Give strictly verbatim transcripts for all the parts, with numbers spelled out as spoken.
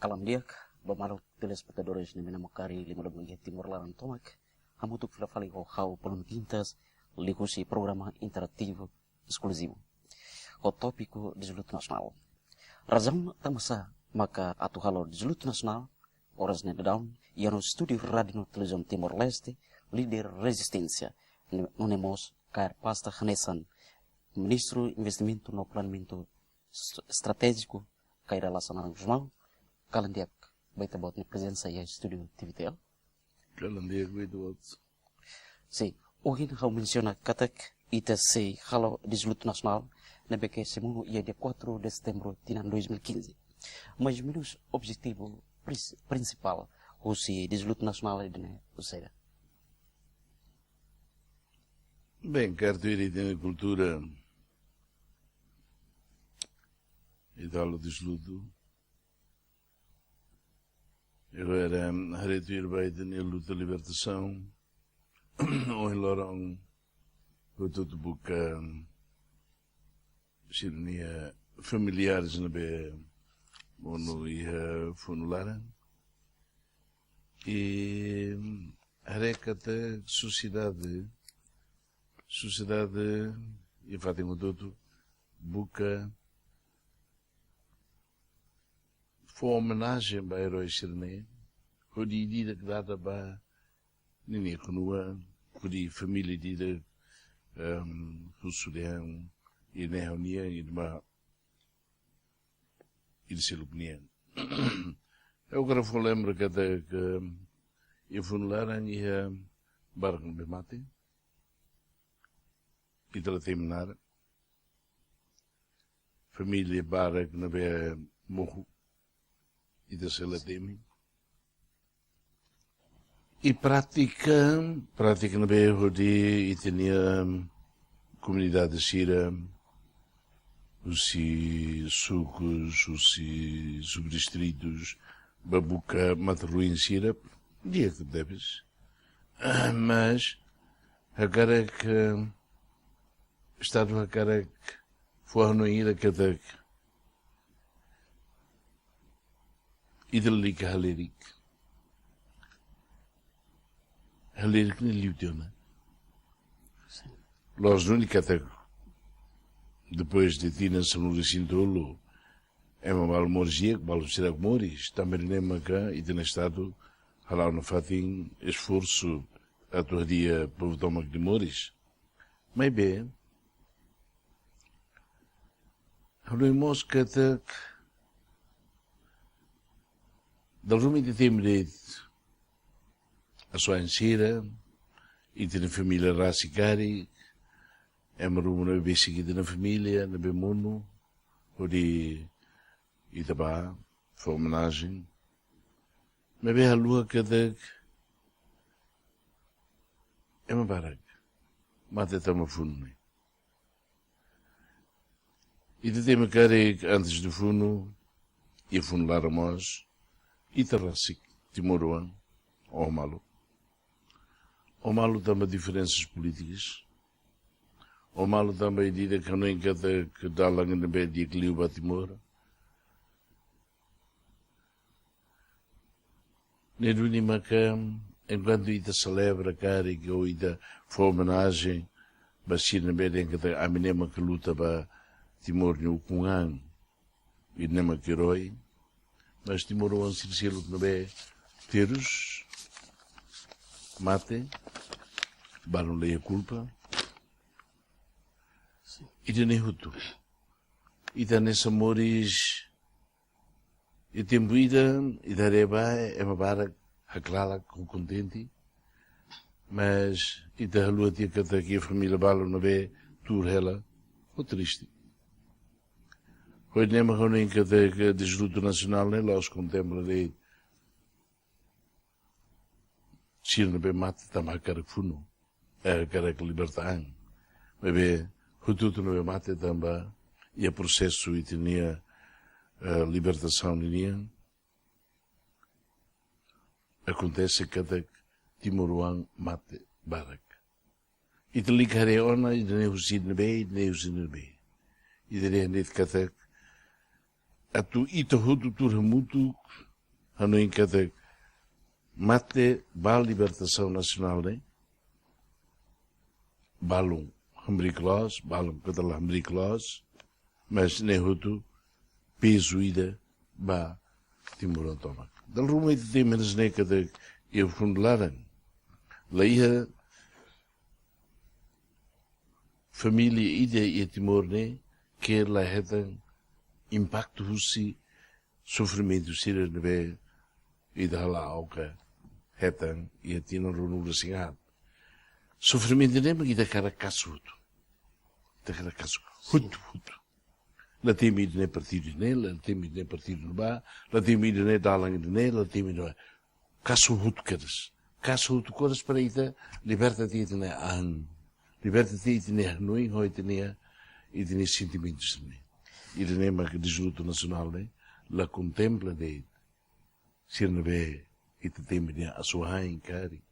Kalan di'ak ba maluk telespetadores ne'ebé namkari liman-luman iha Timor laran tomak, hamutuk fila fali ho ha'u Paulo Quintas, liuhusi programa interativu eskluzivu ho tópiku Dizilute Nasionál. Razaun tanbasá maka atu halo Dizilute Nasionál, oras ne'e daudaun iha estúdiu Rádiu no Televizaun Timor-Leste, líder rezisténsia, ne-, nune'e mós kaer pasta hanesan Ministru Investimentu no Planeamentu Est-, Estratéjiku, Kay Rala Xanana Gusmão. Kalan di'ak ba ita-boot nia prezensa iha estúdiu T V T L. Kalan di'ak ba ita-boot. Sin, ohin ha'u mensiona katak ita sei halo Dizilute Nasionál ne'ebé ke sei monu iha dia quatro de setembro tinan dois mil e quinze. Mais ou menus objetivu pris-, prinsipál husi Dizilute Nasionál ida-ne'e saida? Bem, kaer tuir ita-nia kultura, ita halo dizilute, agora, haree tuir ba ita-nia luta libertasaun, ohin loron, hotu-hotu buka sira-nia familiares ne'ebé monu iha funu laran. I haree katak sosiedade, sosiedade iha fatin hotu-hotu buka fó omenajen ba erói sira-ne'e, hodi ida-idak dada ba ninia konua, hodi família ida-idak, ehm, husu dehan ida-ne'e ha'u-nian, ida-ne'e mak ida seluk nian. Ha'u hakarak fó lembra katak iha funu laran iha barak ne'ebé mate, ita la temi naran. Família barak ne'ebé mohu, ita sei la temi. I prátika, prátika ne'ebé hodi ita-nia komunidade sira, husi sukus, husi subdistritus, ba buka matan-ruin sira, di'ak tebes. Mas hakarak, Estadu hakarak fó hanoin ida katak ita lalika halerik. Halerik ne'e liu tiha ona. Loos duni katak depois de tinan sanulu-resin-tolu, ema balu moris di'ak, balu seidauk moris. Tanba ne'e maka ita-nia Estadu hala'o nafatin esforsu atu hadi'a povu tomak nia moris. Maibé, halo mós katak dala ruma ita temi de'it asaun sira, ita-nia família rasik karik, ema ruma ne'ebé besik ita-nia família ne'ebé monu, hodi ita bá fó omenajen. Maibé haluha katak ema barak mate tanba funu ne'e. Ita temi karik antes de funu, iha funu laran mós, ita rasik timoroan oho malu. Oho malu tanba diferensas polítikas. Oho malu tanba ida-idak hanoin katak dalan ne'ebé di'ak liu ba Timor. Ne'e duni maka, enkuantu ita selebra karik ou ita fó omenajen ba sira ne'ebé dehan katak ami ne'e maka luta ba Timor nia ukun-an, ita ne'e maka erói, mas timoroan sira seluk ne'ebé terus, mate, balu la iha kulpa, ita ne'e hotu. Ita hanesan moris, iha tempu ida, ita haree ba ema barak haklalak ho kontente, mas ita haluha tiha katak iha família balu ne'ebé tuur hela ho triste. Ho ida-ne'e mak ha'u hanoin katak Dizilute Nasionál ne'e la'ós kontempla de'it sira ne'ebé mate tanba hakarak funu, eh, hakarak liberta an. Maibé hotu-hotu ne'ebé mate tanba iha prosesu ita-nia, eh, libertasaun ninian, akontese katak timoroan mate barak. Ita lalika haree ona, ida-ne'e husi ne'ebé, ida-ne'e husi ne'ebé. Ita haree de'it katak atu ita hotu tuur hamutuk, hanoin katak mate ba libertasaun nasionál ne'e, balun hamriik loos, balun katak la hamriik loos, mas ne'e hotu pezu ida ba timoroan tomak. Dala ruma ita temi hanesan ne'e katak iha funu laran, la iha família ida iha Timor ne'e ke la hetan impaktu husi sofrimentu sira ne'ebé ita hala'o ka hetan iha tinan ruanulu-resin-haat. Sofrimentu ne'e mak ita hakarak kasu hotu. Ita hakarak kasu hotu, hotu. La temi ida-ne'e partidu ne'e, la temi ida-ne'e partidu ne'ebá, la temi ida-ne'e dalan ida-ne'e, la temi ida-ne'e. Kasu hotu kedas. Kasu hotu kedas para ita liberta tiha ita-nia an. Liberta tiha ita-nia hanoin, ho ita-nia, ita-nia sentimentu sira-ne'e. Ida-ne'e mak dizlutu nasionál ne'e la kontempla de'it. Sira ne'ebé ita temi dehan asuwa'in karik,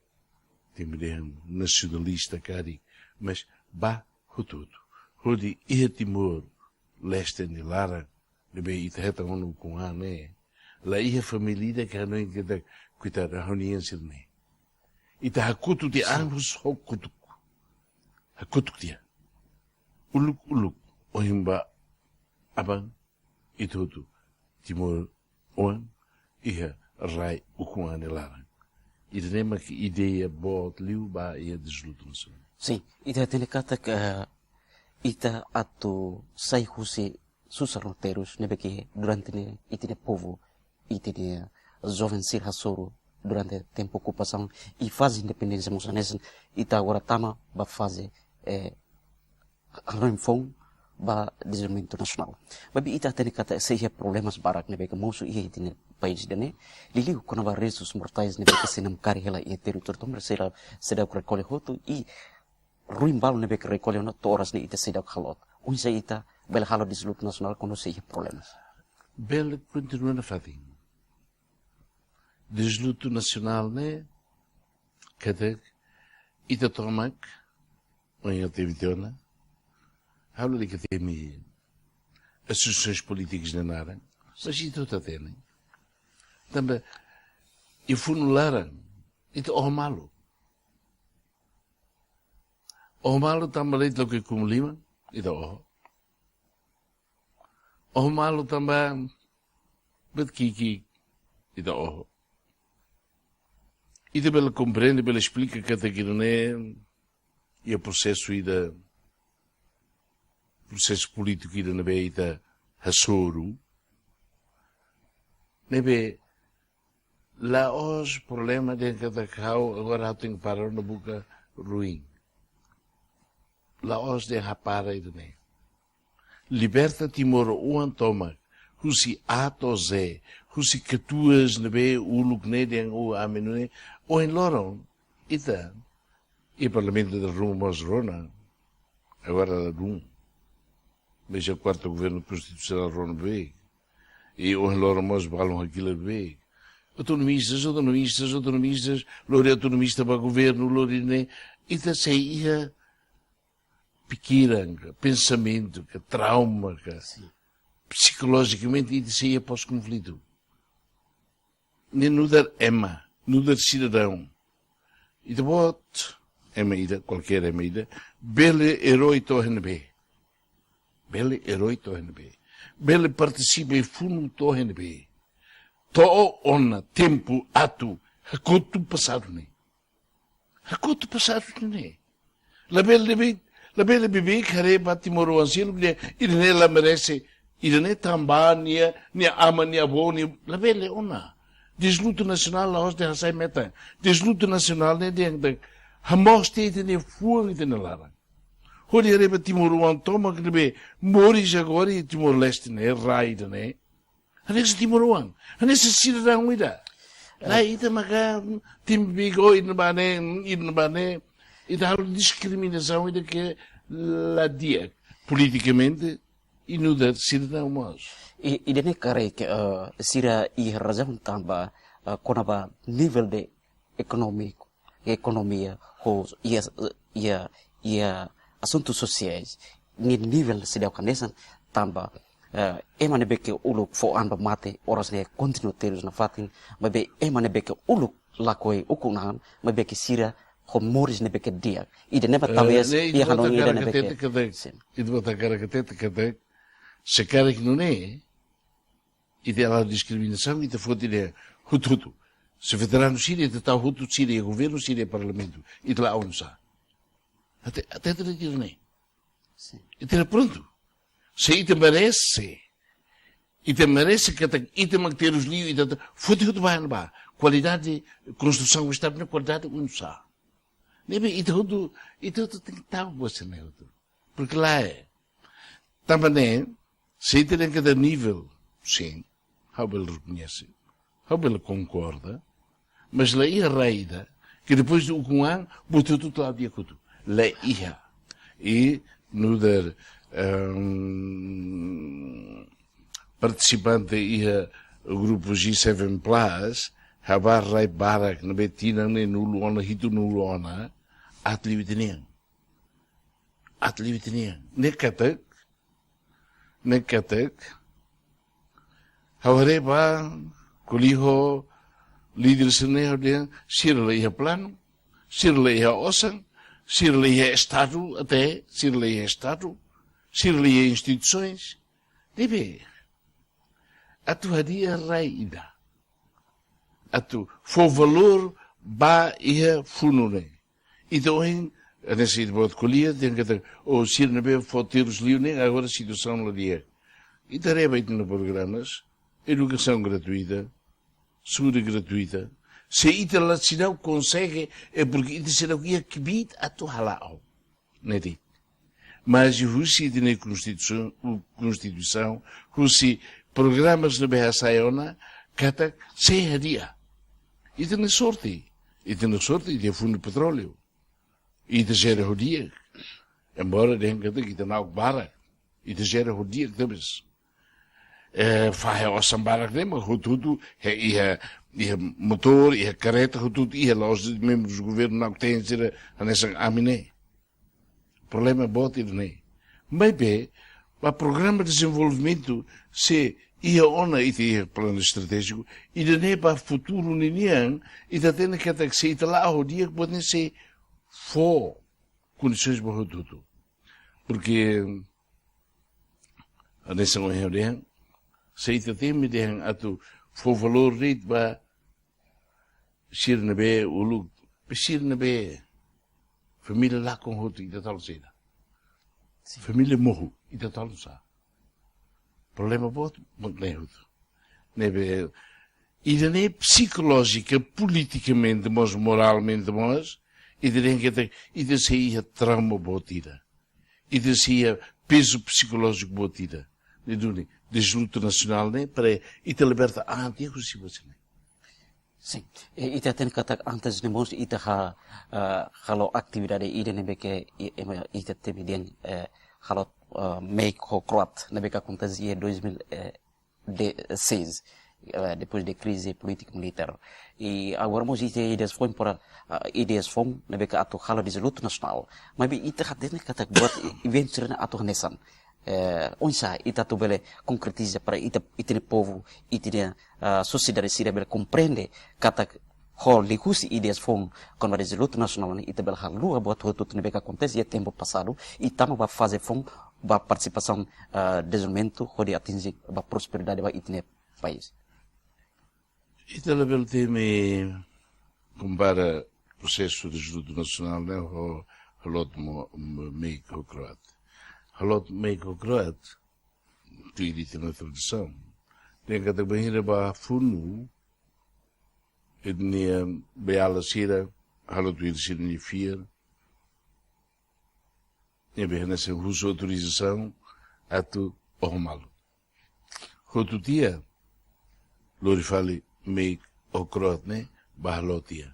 temi dehan nasionalista karik, mas ba hotu-hotu. Hodi iha Timor-Leste nia laran ne'ebé ita hetan ona ukun-an ne'e, la iha família ida ke hanoin katak, koitadu, ha'u-nian sira-ne'e. Ita hakutuk tiha an husi ho kutuk. Hakutuk tiha. Uluk-uluk, ohin ba aban, ita hotu timoroan iha rai ukun-an nia laran. Ida-ne'e mak ideia boot liu ba iha dizlutu nasionál. Sin, ita hatene katak, eh, ita atu sai husi susar no terus ne'ebé ke durante ne'e ita-nia povu, ita-nia joven sira hasoru durante tempu okupasaun i faze independénsia mós hanesan, ita agora tama ba faze, eh, hanoin foun ba dezenvolvimentu nasionál. Maibé ita hatene katak sei iha problemas barak ne'ebé ke mosu iha ita-nia país ida-ne'e. Liuliu kona-ba restus mortais ne'ebé ke sei namkari hela iha territóriu tomak, sira seidauk rekolle hotu i ruin balu ne'ebé ke rekolle ona to'o oras ne'e ita seidauk halo. Oinsá ita bele halo dizlutu nasionál kuandu sei iha problemas? Bele kontinua nafatin. Dizlutu nasionál ne'e katak ita tomak, ohin ha'u temi tiha ona, ha'u lalika temi asosiasaun polítika nia naran, mas ita hotu hatene. Tanba iha funu laran, ita oho malu. Oho malu tanba leet loke kumu liman, ita oho. Oho malu tanba buat ki'ik, ita oho. Ita bele komprende, bele esplika katak ida-ne'e iha prosesu ida, prosesu polítiku ida ne'ebé ita hasoru. Ne'ebé la'ós problema dehan katak ha'u agora ha'u tenke para ona buka ruin. La'ós dehan hapara ida-ne'e. Liberta timoroan tomak husi A to'o Z, husi katuas ne'ebé uluk ne'e dehan o amenu ne'e, ohin loron ita iha Parlamentu dala ruma mós rona, agora ladún. Mas iha kuartu governu konstitusionál rona beibeik. I ohin loron mós balun hakilar beibeik. Autonomistas, autonomistas, autonomistas, lori autonomista ba governu, lori ne'e. Ita sei iha pikiran ka, pensamentu ka, trauma ka, Sin. Psikolojikamente ita sei iha pós-konflitu. Ne'e nu'udar ema, nu'udar sidadaun. Ita-boot, ema ida, kualkér ema ida, bele erói to'o iha ne'ebé. Bele erói to'o iha ne'ebé. Bele partisipa iha funu to'o iha ne'ebé. To'o ona tempu atu hakotu pasadu ne'e. Hakotu pasadu ne'e. Labele, labele, labele beibeik haree ba timoroan seluk dehan ida-ne'e la merese, ida-ne'e tanba nia, nia aman, nia avó, nia, labele ona. Dizlutu nasionál la'ós dehan hasai metan. Dizlutu nasionál ne'e dehan, dehan hamoos tiha ita-nia fuan, ita-nia laran. Hodi haree ba timoroan tomak ne'ebé moris agora iha Timor-Leste ne'e, rai ida-ne'e. Hanesan timoroan, hanesan sidadaun ida. Lae, ita maka temi beibeik, ida-ne'ebá ne'e, ida-ne'ebá ne'e, ita halo diskriminasaun ida ke la di'ak politikamente i nu'udar sidadaun mós. I, ida-ne'e karik, eh, sira iha razaun tanba, eh, kona-ba nivel de ekonómiku, ekonomia, ho iha, iha, iha asuntu sosiais, nia nivel seidauk hanesan tanba eh, ema ne'ebé ke uluk fó an ba mate, oras ne'e kontinua terus nafatin, maibé ema ne'ebé ke uluk lakohi ukun-an, maibé ke sira ho moris ne'ebé ke di'ak. Ida-ne'e mak Eh, talvez ne'e, ita iha hanoin ita-boot ida hakarak ne'ebé ke hatete katak, sin. Ita-boot hakarak hatete katak, se karik nune'e, ita hala'o diskriminasaun, ita foti de'it hotu-hotu. Se veteranu sira, ita tau hotu, sira iha governu, sira iha parlamentu. Ita la'o oinsá. Até, até ita hatene. Sin. Ita prontu. Se ita merese, ita merese katak ita mak terus liu, ita ta-, foti hotu ba ne'ebá. Kualidade konstrusaun Estadu ne'e kualidade oinsá. Ne'ebé ita hotu, ita hotu tenke tau buat sira-ne'e hotu. Porke lae, tanba ne'e, se ita dehan katak nivel, sin, ha'u bele rekoñese, ha'u bele konkorda, mas la iha rai ida ke depois de ukun-an, buat hotu-hotu la'o di'ak hotu. La iha. I nu'udar, ehm, partisipante iha grupu G seven plus, ha'u bá rai barak ne'ebé tinan ne'e nulu ona, hitunulu ona, aat liu ita-nian. Aat liu ita-nian. Ne'e katak, ne'e katak, ha'u haree bá ko'alia ho líder sira-ne'e, ha'u dehan, sira la iha planu, sira la iha osan, sira la iha Estadu, até, sira la iha Estadu, sira la iha instituisoens. Ne'ebé, atu hadi'a rai ida. Atu fó valór ba iha funu ne'e. Ita ohin, hanesan ita-boot ko'alia, dehan katak, o sira ne'ebé fó terus liu ne'e, agora situasaun la di'ak. Ita haree ba ita-nia programas, edukasaun gratuita, saúde gratuita. Se ita la seidauk konsege, é porke ita seidauk iha kbiit atu hala'o. Ne'e de'it. Mas husi ita-nia konstituisaun, konstituisaun, husi programas ne'ebé hasai ona, katak sei hadi'a. Ita-nia sorte, ita-nia sorte, ita funu petróleu. Ita jere ho di'ak. Embora dehan katak ita na'ok barak, ita jere ho di'ak tebes. Eh, fahe osan barak ne'e, mas hotu-hotu, iha, iha, iha motór, iha kareta, hotu-hotu, iha la'ós membrus governu na'ok-teen sira, hanesan ami ne'e. Problema boot ida-ne'e. Maibé, ba programa dezenvolvimentu, se iha ona ita iha planu estratéjiku, ida-ne'e ba futuru ninian, ita hatene katak se ita la'o ho di'ak, buat ne'e sei fó kondisoens ba hotu-hotu. Porke, hanesan ohin ha'u dehan, se ita temi dehan atu fó valór de'it ba sira ne'ebé uluk, sira ne'ebé família lakon hotu, ita tau saida? Sin. Família mohu, ita tau sá? Problema boot, boot ne'e hotu. Ne'ebé, ida-ne'e psikolójika, politikamente, mas moralmente, mas, ita dehan katak, ita sei iha trauma boot ida. Ita sei iha pezu psikolójiku boot ida. Ne'e duni, dezlutu nasionál ne'e, para ita liberta an tiha husi buat sira-ne'e. Sin. I, ita hatene katak antes ne'e mós ita ha, eh, halo atividade ida ne'ebé ke i, ema ita temi dehan, eh, halo, eh, meik ho kroat ne'ebé ke akontese iha dois mil e dezasseis, eh, depois de krize polítika militár. I agora mós ita ideias foun para, eh, ideias foun ne'ebé ke atu halo dezlutu nasionál. Maibé ita hatene katak buat i, eventu sira-ne'e atu hanesan. Eh, oinsá ita atu bele konkretiza para ita, ita-nia povu, ita-nia, ah, sosiedade sira bele komprende katak ho liuhusi ideias foun kona-ba dezlutu nasionál ne'e ita bele haluha buat hotu-hotu ne'ebé ke akontese iha tempu pasadu, i tama ba faze foun ba partisipasaun, ah, dezenvolvimentu hodi atinje ba prosperidade ba ita-nia país. Ita labele temi kompara prosesu dezlutu nasionál ne'e ho, ho loot mo, mo, meik ho kroat. Ho loot meik ho kroat, tuir ita-nia tradisaun, dehan katak bainhira ba funu, ita-nia beiala sira halo tuir sira-nia fiar, ne'ebé hanesan husu autorizasaun atu oho malu. Hotu tiha, lori fali meik ho kroat ne'e ba halo tiha.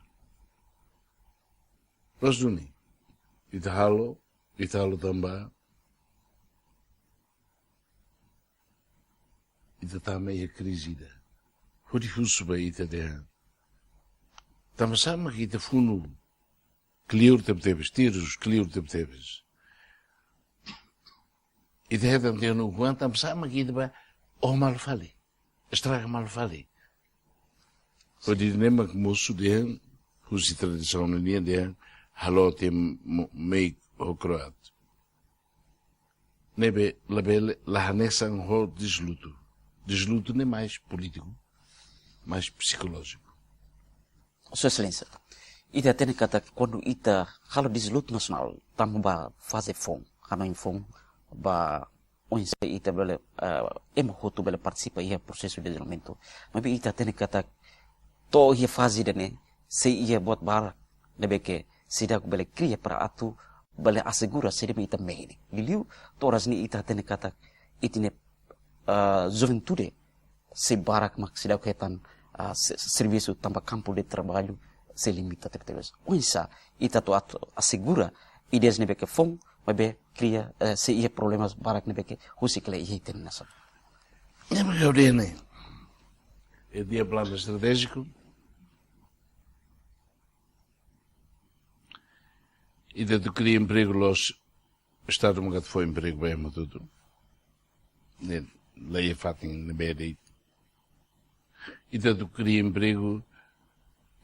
Loos duni, ita halo, ita halo tanba ita tama iha krize ida. Hodi husu ba ita dehan, tanba sá mak ita funu kleur tebetebes, tirus kleur tebetebes. Ita hetan tiha ona ukun-an, tanba sá mak ita bá oho malu fali, estraga malu fali. Hodi ne'e mak mosu dehan, husi tradisaun nian dehan, halo tiha mo-, meik ho kro'at. Ne'ebé labele, la hanesan ho dezlutu. Dezlutu ne'e mais polítiku, mais psikolójiku. Sua Exelénsia, ita hatene katak kuandu ita halo dezlutu nasionál, tama ba faze foun, hanoin foun, ba oinsá ita bele, eh, ema hotu bele partisipa iha prosesu de dezenvolvimentu. Maibé ita hatene katak to'o iha faze ida-ne'e, sei iha buat barak ne'ebé ke seidauk bele kria para atu bele asegura saida mak ita mehi ne'e. Liuliu to'o oras ne'e ita hatene katak ita-nia, eh, juventude sei barak mak seidauk hetan, ah, se-, servisu tanba kampu de traballu sei limita tebetebes. Oinsá ita atu, atu asegura ideias ne'ebé ke foun, maibé kria, eh, sei iha problemas barak ne'ebé ke husik lai iha ita-nia nasaun. Ne'e mak ha'u dehan ne'e. Iha planu estratéjiku, ita atu kria empregu loos, Estadu maka atu fó empregu ba ema hotu-hotu. Ne'e, la iha fatin ne'ebé de'it. Ita atu kria empregu,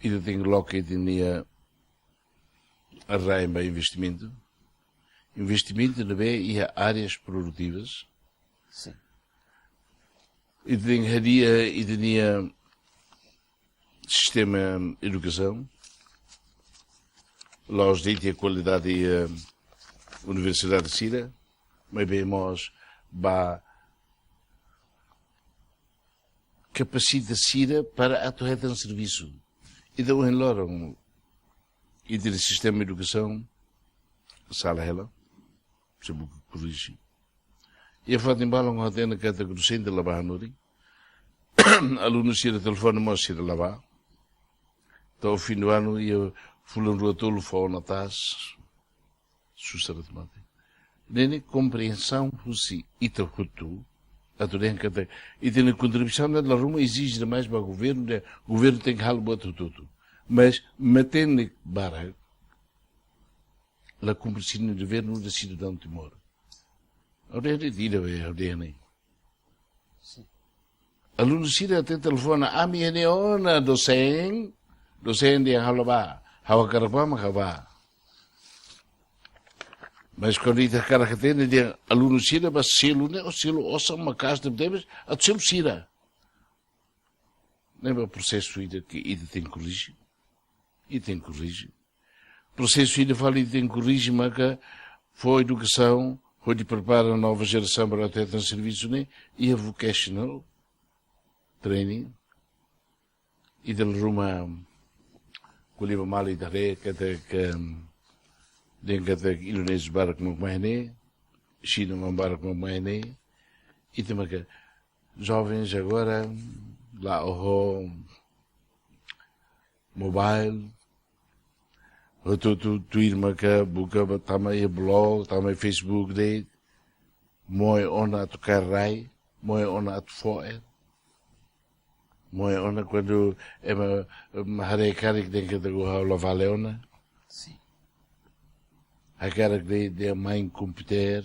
ita tenke loke ita-nia rai ba investimentu. Investimentu ne'ebé iha áreas produtivas. Sin. Ita tenke hadi'a ita-nia sistema edukasaun. La'ós de'it iha kualidade, eh, universidade sira, maibé mós ba kapasita sira para atu hetan servisu. Ita ohin loron, ita-nia sistema edukasaun sala hela, sei buka korrije. Iha fatin balun ha'u hatene katak dosente la bá hanorin. Alunu sira telefone mós sira la bá. To'o fin do ano iha fulan rua tolu fó ona taas. Susar atu mate. Ne'e ne'e komprensaun husi ita hotu. Atu dehan katak ita-nia kontribuisaun ne'e dala ruma ezije demais ba governu, dehan governu tenke halo buat hotu-hotu. Mas matenek barak la kumpre sira-nia devér nu'udar sidadaun Timor. Ha'u dehan de'it ida be, ha'u dehan ne'e. Sin. Alunu sira atu telefone, ami iha ne'e ona dosen, dosen dehan ha'u la bá, ha'u hakarak bá mak ha'u bá. Mas kuandu ita hakarak hatene dehan alunu sira bá selu ne'e, ou selu osan maka'as tebetebes, atu selu sira. Ne'e ba prosesu ida ke ita tenke korrije. Ita tenke korrije. Prosesu ida fali ita tenke korrije maka fó edukasaun, hodi prepara nova jerasaun para atu hetan servisu ne'e, iha vocational training. Ita dala ruma ko'alia ba malu ita haree katak, dehan katak Indonézia barak mak mai ne'e, Xina mak barak mak mai ne'e. Ita maka jovens agora la oho mobile, hotu-hotu tuir maka buka ba tama iha blog, tama iha Facebook de'it, moe ona atu kaer rai, moe ona atu fo'er. Moe ona kuandu ema, em, haree karik dehan katak ha'u la vale ona. Sin. Hakarak de'it dehan main komputer.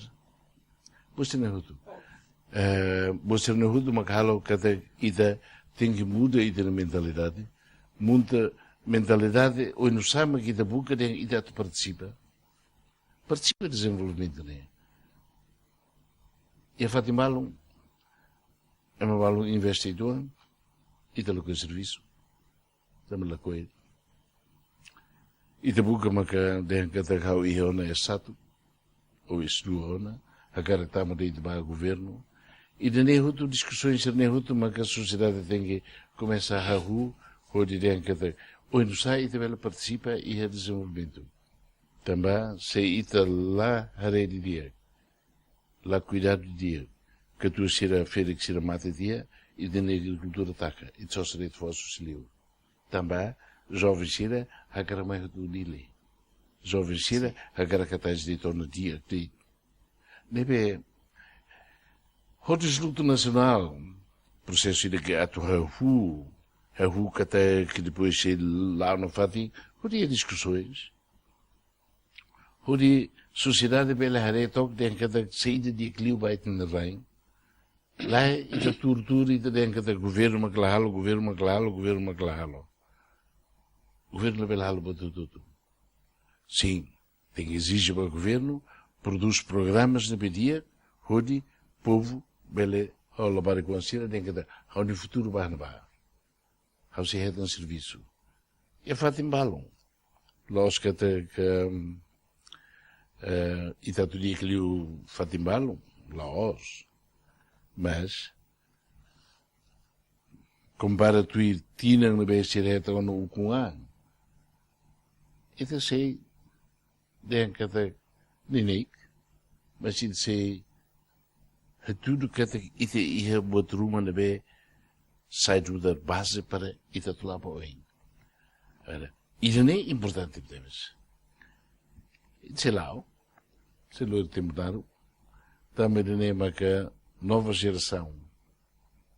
Buat sira-ne'e hotu. Eh, buat sira-ne'e hotu mak halo katak ita tenke muda ita-nia mentalidade. Muda mentalidade, oinsá mak ita buka dehan ita atu partisipa. Partisipa dezenvolvimentu ne'e. Iha fatin balun, ema balun investe uitoan, ita lakohi servisu. Tanba lakohi. Ita buka maka dehan katak ha'u iha ona S satu, ou S dua ona, hakarak tama de'it ba governu. Ida-ne'e hotu, diskusoens sira-ne'e hotu maka sosiedade tenke komesa hahú, hodi dehan katak oinsá ita bele partisipa iha dezenvolvimentu. Tanba se ita la haree didi'ak, la kuidadu didi'ak, katuas sira, ferik sira mate tiha, ita-nia agrikultura taka, ita sosa de'it foos husi liur. Tanba joven sira hakarak mai hotu Nile. Joven sira hakarak katais de'it ona di'ak de'it. Ne'ebé, ho dezlutu nasionál, prosesu ida ke atu hahú, hahú katak depois sei la'o nafatin, hodi iha diskusoens. Hodi Sosiedade bele haree took dehan katak saida di'ak liu ba ita-nia rain. Lae, ita tuur-tuur, ita dehan katak governu mak la halo, governu mak la halo, governu mak la halo. Governu labele halo buat hotu-hotu. Sin, tenke ezije ba governu, prodús programas ne'ebé di'ak, hodi povu bele, ha'u labarik oan sira dehan katak ha'u-nia futuru ba ne'ebá. Ha'u sei hetan servisu iha fatin balun. La'ós katak, eh, ita atu di'ak liu fatin balun, la'ós. Mas, kompara tuir tinan ne'ebé sira hetan ona ukun an, ita sei dehan katak neineik, mas ita sei hatudu katak ita iha buat ruma ne'ebé sai nu'udar baze para ita atu la'o ba oin. Ora, ida-ne'e importante tebes. Ita sei la'o, sei lori tempu naruk, tanba ida-ne'e maka nova jerasaun,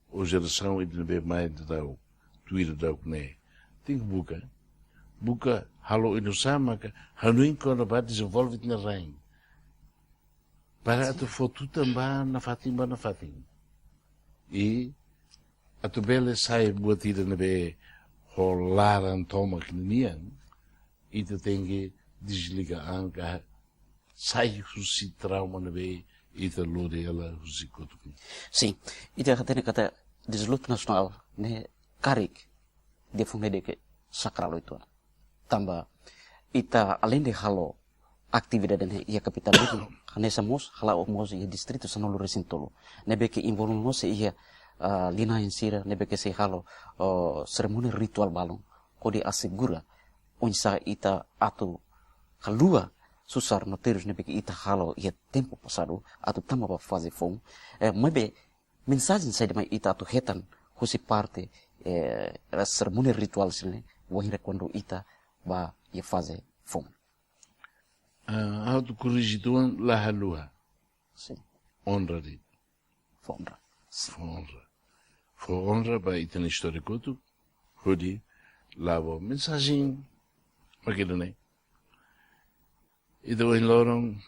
ou jerasaun ida ne'ebé mai daudaun, tuir daudaun ne'e, tenke buka, buka halo oinsá maka hanoin kona-ba dezenvolve ita-nia rain. Para atu fó tutan ba nafatin, ba nafatin. I atu bele sai buat ida ne'ebé ho laran tomak ninian, ita tenke dezliga an ka sai husi trauma ne'ebé ita lori hela husi kotuk. Sin, ita hatene katak Dezaslotu Nasionál ne'e karik dehan fó ne'e de'it sakrál uitoan. Tanba ita aleinde halo atividade ne'e iha kapitál Dili, hanesan mós hala'o mós iha distritu sanulu-resin-tolu. Ne'ebé ke envolve mós iha, ah, linaen sira, ne'ebé ke sei halo, oh, serimónia rituál balun, hodi asegura oinsá ita atu haluha susar no terus ne'ebé ke ita halo iha tempu pasadu, atu tama ba faze foun. Eh, maibé mensajen saida mak ita atu hetan husi parte, eh, serimónia rituál sira-ne'e, wainhira kuandu ita ba iha faze foun. Ah, ha'u atu korrije uitoan, la haluha. Sin. Onra de'it. Fó onra. Fó onra. Fó onra ba ita-nia istória kotuk, hodi la'o ba oin. Mensajen mak ida-ne'e. Ita ohin loron,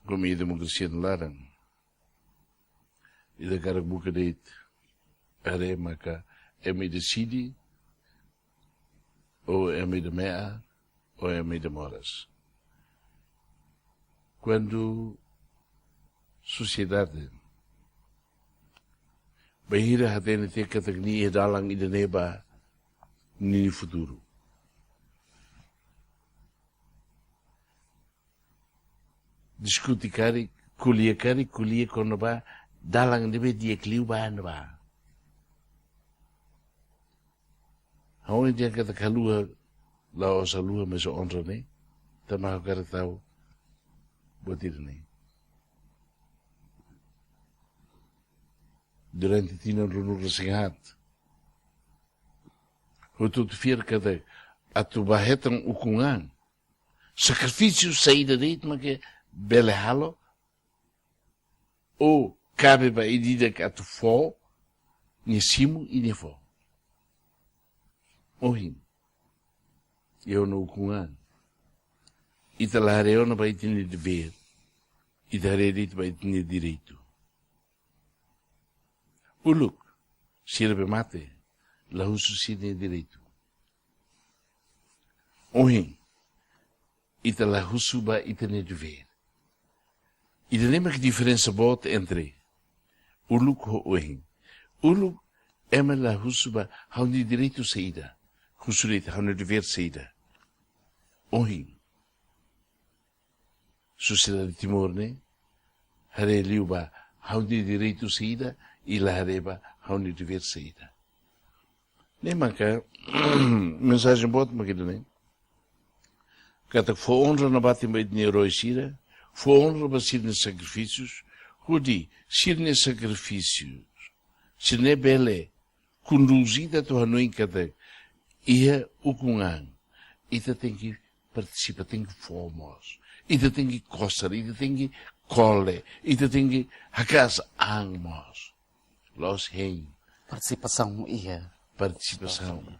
komu iha demokrasia nia laran, ita hakarak buka de'it haree maka ema ida deside, ou ema ida me'ar, ou ema ida moras. Kuandu sosiedade bainhira hatene tiha katak nia iha dalan ida-ne'e ba nia futuru, diskute karik, ko'alia karik, ko'alia kona-ba dalan ne'ebé di'ak liu ba ne'ebá. Ha'u hanoin katak haluha, la'ós haluha, mas onra ne'e, tanba ha'u hakarak tau buat ida-ne'e. Durante tinan ruanulu-resin-haat, hotu-hotu fiar katak atu ba hetan ukun an, sakrifísiu saida de'it mak bele halo, ou kabe ba ida-idak atu fó nia simu i nia fó. Ohin, iha ona ukun an, ita la haree ona ba ita-nia devér, ita haree de'it ba ita-nia direitu. Uluk, sira be mate, la husu sira-nia direitu. Ohin, ita la husu ba ita-nia devér. Ida-ne'e mak diferensa boot entre uluk ho ohin. Uluk, ema la husu ba ha'u-nia direitu saida. Husu de'it ha'u-nia devér saida. Ohin, sosiedade Timor ne'e haree liu ba ha'u-nia direitu saida, i la haree ba ha'u-nia devér saida. Ne'e maka mensajen boot mak ida-ne'e. Katak fó onra nabatin ba ita-nia erói sira, fó onra ba sira-nia sakrifísius, hodi sira-nia sakrifísius sira-ne'e bele konduz ita atu hanoin katak iha ukun an, ita tenke partisipa, tenke fó mós. Ita tenke kosar, ita tenke kole, ita tenke haka'as an mós. La'ós hein. Partisipasaun iha. Partisipasaun.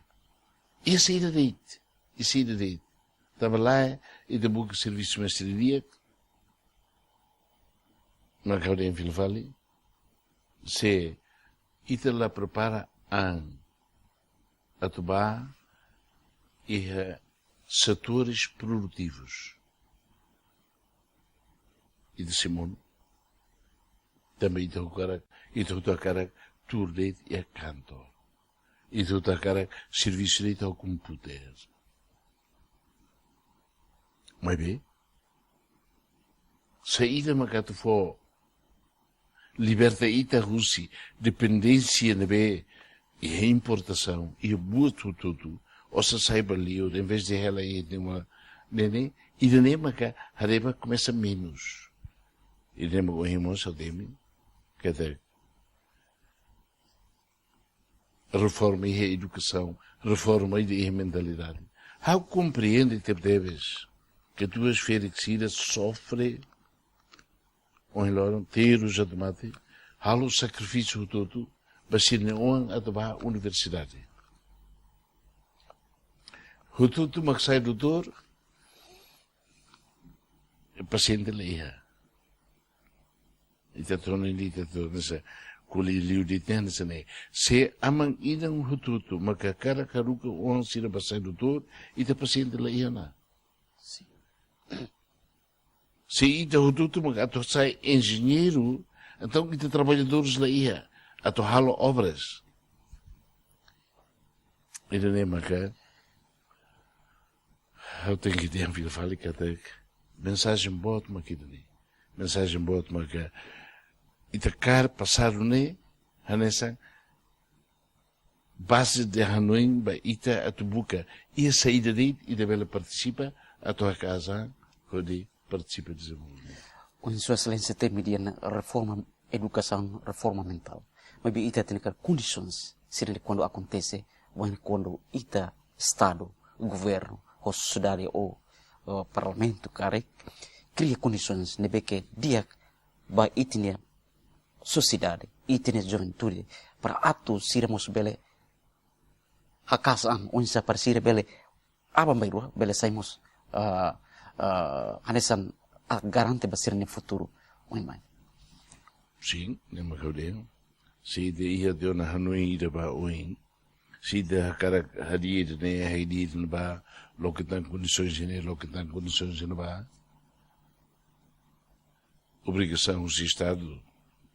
Iha saida de'it, iha saida de'it. Tanba lae, ita buka servisu mestre di'ak, Mak ha'u dehan fila fali, se ita la prepara an atu bá iha setores produtivus, ita sei monu. Tanba ita hakarak, ita hotu hakarak tuur de'it iha kantor. Ita hotu hakarak servisu de'it ho komputadór. Maibé, saida mak atu fó liberta ita husi dependénsia ne'ebé iha importasaun, iha buat hotu-hotu, osan sai ba liur, envezde hela iha ne'ebá, ne'e, ida-ne'e maka haree ba komesa menus. Ida-ne'e maka ohin mós ha'u temi, katak reforma iha edukasaun, reforma ida iha mentalidade. Ha'u komprende tebetebes, katuas-ferik sira sofre, ohin loron, terus atu mate, halo sakrifísiu hotu-hotu, ba sira-nia oan atu bá universidade. Hotu-hotu mak sai doutór, pasiente la iha. Ita toni li, ita toni sa, ko'alia liu de'it hanesan ne'e. Se aman-inan hotu-hotu maka hakarak haruka oan sira bá sai doutór, ita pasiente la iha ona. Sin. Se ita hotu-hotu maka atu sai enjeñeiru, entaun ita traballadores la iha atu halo obras. Ida-ne'e maka ha'u tenke dehan fila fali katak mensajen boot mak ida-ne'e. Mensajen boot maka ita kaer pasadu ne'e hanesan baze de hanoin ba ita atu buka iha saida de'it ita bele partisipa atu haka'as an hodi partisipa dezenvolvimentu. Ohin Sua Exelénsia temi dehan reforma edukasaun, reforma mentál. Maibé ita tenke kondisoens sira-ne'e kuandu akontese, wainhira kuandu ita Estadu, governu, ho sosiedade ou, ou parlamentu karik, kria kondisoens ne'ebé ke di'ak ba ita-nia sosiedade, ita-nia juventude, para atu sira mós bele haka'as an, oinsá para sira bele aban-bainrua, bele sai mós, ah, ah, hanesan, ah, garante ba sira-nia futuru oin mai. Sin, ne'e mak ha'u dehan. Se ita iha tiha ona hanoin ida ba oin, se ita hakarak hadi'a ida-ne'e, hadi'a ida-ne'ebá, loke tan kondisoens ne'e, loke tan kondisoens ne'ebá, obrigasaun husi Estadu,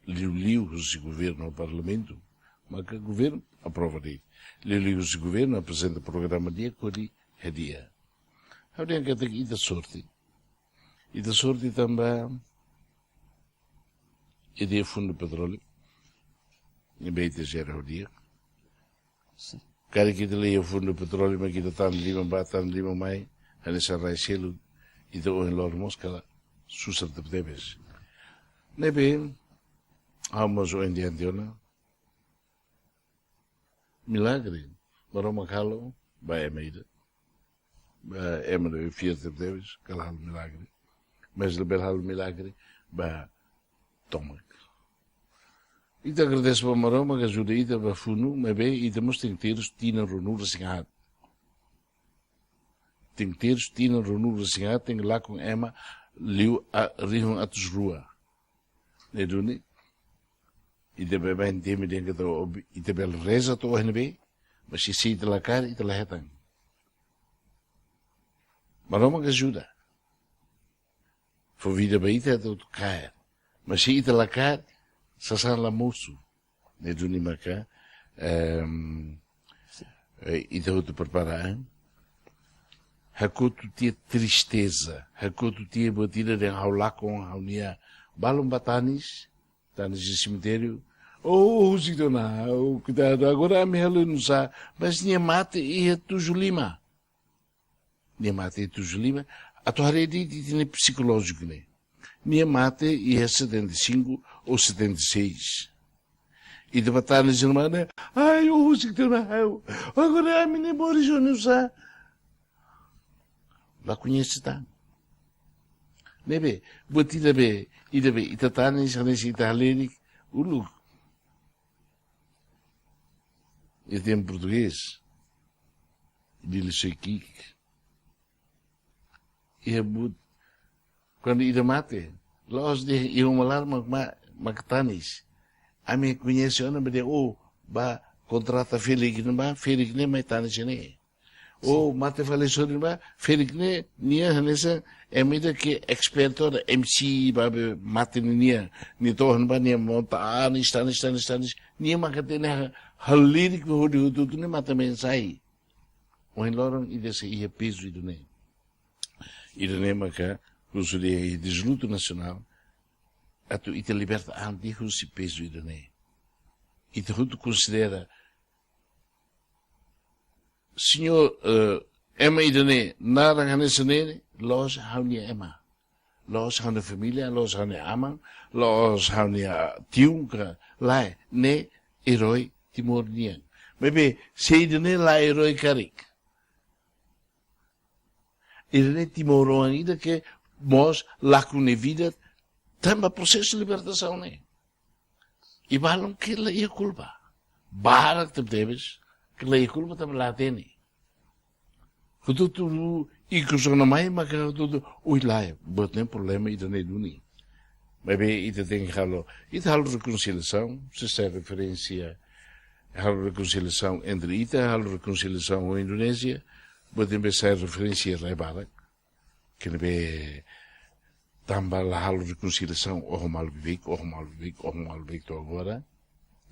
liuliu husi governu, parlamentu, maka governu aprova de'it. Liuliu husi governu aprezenta programa di'ak hodi hadi'a. Ha'u dehan katak ita sorte. Ita sorte tanba ita iha fundu petróleu, ne'ebé ita jere ho di'ak. Sin. Karik ita la iha fundu petróleu, mak ita tan liman bá, tan liman mai, hanesan rai seluk, ita ohin loron mós kala susar tebetebes. Ne'ebé, ha'u mós ohin dehan tiha ona, milagre, Maromak halo ba ema ida. Ba ema ne'ebé fiar tebetebes, kala halo milagre. Mas labele halo milagre ba tomak. Ita agradese ba Maromak ajuda ita ba funu, maibé ita mós tenke terus tinan ruanulu-resin-haat. Tenke terus tinan ruanulu-resin-haat, tenke lakon ema liu a, rihun atus rua. Ne'e duni, ita baibain temi dehan katak ob-, ita bele reza to'o ohin ne'ebé, mas se ita la kaer, ita la hetan. Maromak ajuda. Fó vida ba ita atu kaer. Mas se ita la kaer, sasán la mosu. Ne'e duni maka, ehm, eh, ita hotu prepara an. Hakotu tiha tristeza, hakotu tiha buat ida dehan ha'u lakon ha'u-nia balun ba tanis, tanis iha semitériu. Oh, husik tiha ona, oh, koitadu, agora ami halo nusá, mas nia mate iha tujuh lima. Nia mate iha tujuh lima, atu haree de'it ita-nia psikolójiku ne'e. Nia mate iha setenta e cinco ou setenta e seis. Ita ba tanis ne'e, ai, oh, husik tiha ona ha'u. Agora ami-nia moris ho nusá. La koñese tan. Ne'ebé, buat ida be, ida be, ita tanis, hanesan ita halerik, uluk. Ita iha portugés. Ita lisoik ki'ik. Iha buat, kuandu ida mate, La'ós dehan iha uma laran mak, mak, mak tanis. Ami koñese ona, bede, oh, bá kontrata ferik ne'ebá, ferik ne'e mai tanis ne'e. Oh, mate fali sorin ne'ebá, ferik ne'e, nia hanesan ema ida ke expert ona, M C ba be mate ne'e nia, nia to'o ne'ebá nia monta, ah, tanis, tanis, tanis, tanis. Nia maka hatene ha-, halirik be hodi hotu-hotu ne'e mate-been sai. Ohin loron ida sei iha pezu ida-ne'e. Ida-ne'e maka husu dehan iha Día Luto Nasionál, atu ita liberta an de'it husi pezu ida-ne'e. Ita hotu konsidera, señór, eh, ema ida-ne'e, naran hanesan ne'e, la'ós ha'u-nia ema. La'ós ha'u-nia família, la'ós ha'u-nia aman, la'ós ha'u-nia tiun ka lae, ne'e erói Timor nian. Maibé, se ida-ne'e la erói karik. Ida-ne'e timoroan ida ke mós lakon nia vida tanba prosesu libertasaun ne'e. I balun ke la iha kulpa. Barak tebetebes ke la iha kulpa tanba la hatene. Hotu-hotu ikus ona mai maka hotu-hotu, ui lae, buat ne'e problema ida-ne'e duni. Maibé ita tenke halo, ita halo rekonsiliasaun, se sai referénsia, halo rekonsiliasaun entre ita, halo rekonsiliasaun ho Indonézia, buat ne'ebé sai referénsia rai barak. Ke ne'ebé tanba la halo rekonsiliasaun, oho malu bebeik, oho malu bebeik, oho malu bebeik to'o agora.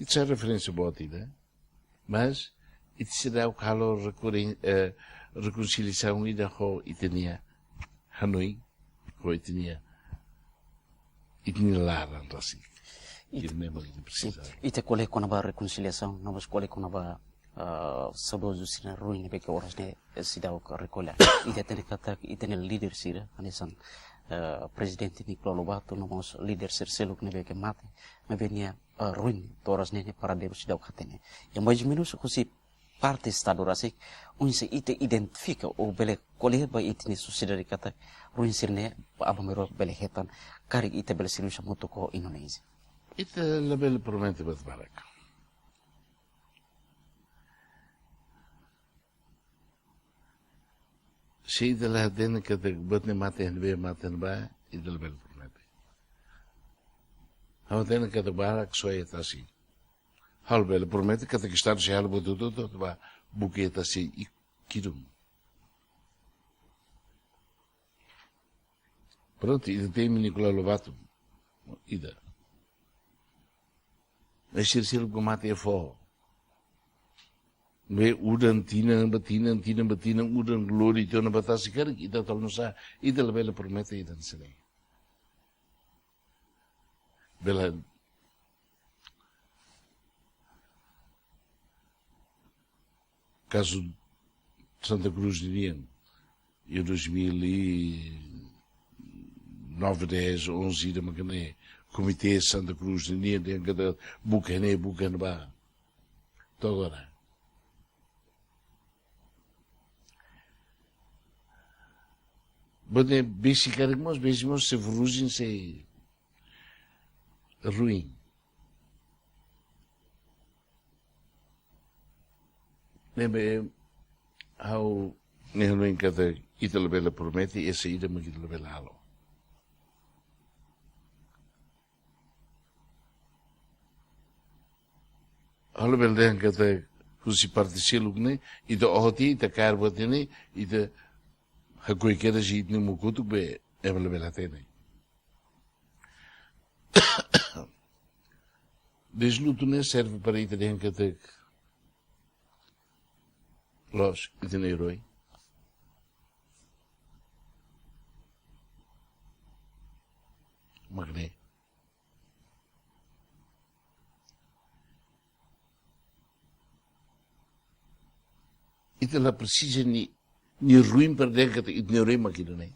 Ita sai referénsia boot ida. Mas, ita seidauk halo rekoren-, eh, rekonsiliasaun ida ho ita-nia hanoin, ho ita-nia, ita-nia laran rasik. Ita, ita memang ita presiza. Ita, ita ko'alia kona-ba rekonsiliasaun, no mós ko'alia kona-ba, ah, saudozu sira ruin ne'ebé ke oras ne'e, eh, seidauk rekolla. Ita hatene katak, ita-nia líder sira, hanesan, eh, Prezidente Nicolau Lobato, no mós líder sira seluk ne'ebé ke mate, maibé nia, eh, ruin, to'o oras ne'e nia paraderu seidauk hatene. Ya mais ou menus husi parte Estadu rasik, oinsá ita identifika ou bele ko'alia ba ita-nia sosiedade katak ruin sira-ne'e aban-bainrua bele hetan, karik ita bele servisu hamutuk ho Indonézia. Ita labele promete buat barak. Se ita la hatene katak buat ne'e mate iha ne'ebé, mate iha ne'ebá, ita labele promete. Ha'u hatene katak barak soe iha tasi. Ha'u labele promete katak Estadu sei halo buat hotu-hotu atu bá buka iha tasi i kidun. Prontu, ita temi Nicolau Lobato. Ida. Ai sir sir ku mate fó. Be udan tinan ba tinan, tinan ba tinan, udan lori tiha ona ba tasi karik, ita tau nusa, ita labele promete ida hanesan ne'e. Bele kazu Santa Cruz ninian, iha dois mil e nove, dez, onze, ida mak ne'e, Komité Santa Cruz ninian, dehan katak buka ne'e, buka ne'ebá. To'o agora. Bode besi karik mós, besi mós sei ferrugem, sei ruin. Ne'ebé ha'u ne'e hanoin katak ita labele promete, esa ida mak ita labele halo. Halo bele dehan katak husi parte seluk ne'e, ita oho tiha, ita kaer buat ne'e, ita hakoi kedas ita-nia mukutru be, ema labele hatene. Día Luto ne'e serve para ita dehan katak loos, ita-nia erói. Mak ne'e. Ita la presiza nia, nia ruin para dehan katak ita-nia erói mak ida-ne'e.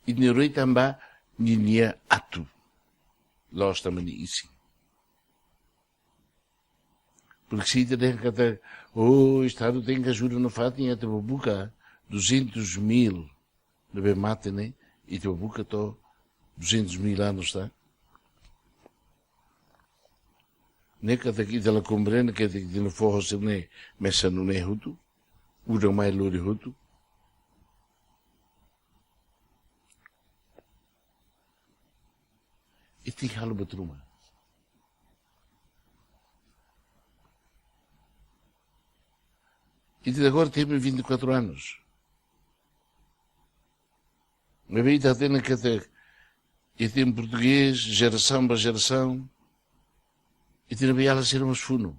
Ita-nia erói tanba ninia atu. Loos tanba nia isin. Porque se ita dehan katak, oh, Estadu tenke ajuda nafatin atu bá buka duzentos mil ne'ebé mate ne'e, ita bá buka to'o duzentos mil anos, tá? Ne'e katak ita la komprende katak ita-nia foho sira-ne'e mesak nune'e hotu, udan mai lori hotu. Ita halo buat ruma. Ita agora tem vinte e quatro anos. Mas ita hatene katak, ita portugés, jerasaun ba jerasaun, ita-nia beiala sira mós funu.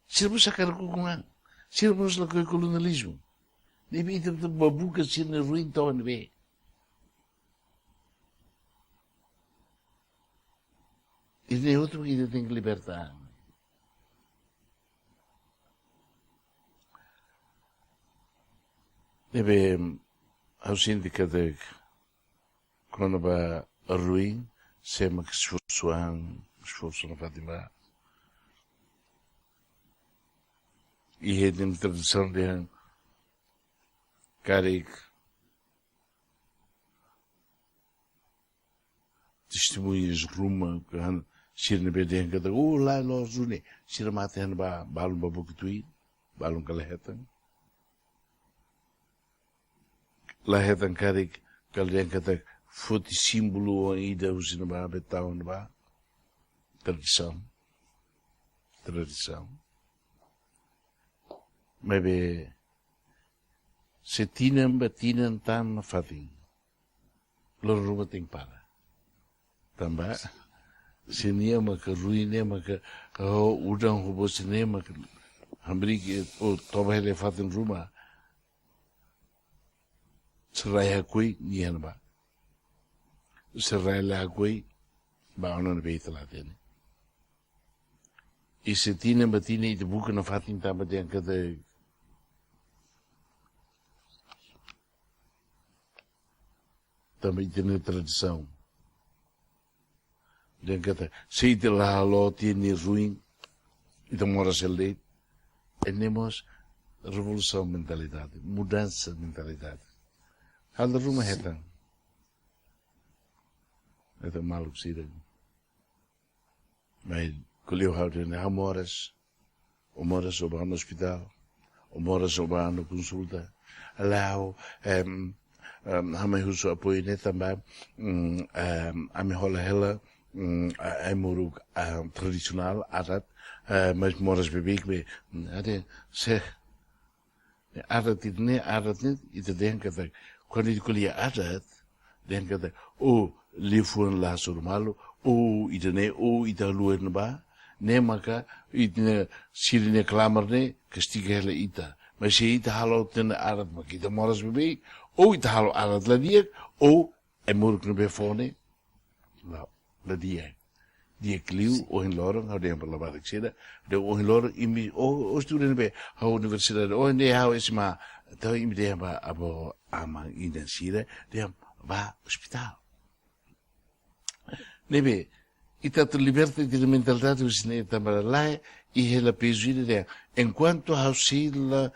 Sira mós hakarak ukun-an. Sira mós lakohi kolonializmu. Ne'ebé ita tenke buka sira-nia ruin to'o ne'ebé. Ida-ne'e hotu mak ita tenke liberta. Ne'ebé ha'u sente katak kona-ba ruin, sé mak esforsu an, esforsu nafatin ba. I ita-nia tradisaun dehan karik testemuñas ruma, kan, sira ne'ebé dehan katak, "Oh, lae, loos duni." Sira mate han ba, balun ba buka tuir, balun kala hetan. La hetan karik, kala dehan katak, foti símbolu oan ida husi ne'ebá, be tau ne'ebá. Tradisaun. Tradisaun. Maibé, se tinan ba tinan tan nafatin, loron ruma tenke para. Tanba, se nia maka ruin, nia maka, oh, udan ho bose, nia maka hamriik, oh, toba hela iha fatin ruma, se rai hakoi, nia iha ne'ebá. Se rai la hakoi, ba ona ne'ebé ita la hatene. I se tinan ba tinan ita buka nafatin tanba dehan katak, tanba ita-nia tradisaun. Dehan katak, se ita la halo tiha nia ruin, ita moras hela de'it. Ne'e mós revolusaun mentalidade, mudansa mentalidade. Halo ruma hetan. Hetan maluk sira. Mas ko'alia ho ha'u dehan, ha'u moras, ó moras ó bá ona ospitál, ó moras ó bá ona konsulta. La'o, em, em, ha'u mai husu apoiu ne'e tanba, mm, em, ami hola hela, mm, a-, ai-moruk, ah, tradisionál, adat, eh, mas moras beibeik be, mm, ade, se, adat ida-ne'e, adat ne'e, ita dehan katak, kuandu ita ko'alia adat, dehan katak, oh, liafuan la hasoru malu, oh, ida-ne'e, oh, ita haluha iha ne'ebá, ne'e maka, ita-nia, sira-nia klamar ne'e, kastiga hela ita. Mas se ita halo tiha ona adat maka ita moras beibeik, ou ita halo adat la di'ak, ou ai-moruk ne'ebé fó ne'e, la, la di'ak. Di'ak liu, ohin loron, ha'u dehan ba labarik sira, dehan ohin loron, imi, oh, oh, estuda ne'ebé, ha'u universidade, ohin dehan ha'u S M A, entaun imi dehan ba avó, aman, inan sira, dehan bá ospitál. Ne'ebé, ita atu liberta ita-nia mentalidade husi ne'e tanba lae, i hela pezu ida dehan, enkuantu ha'u sei la,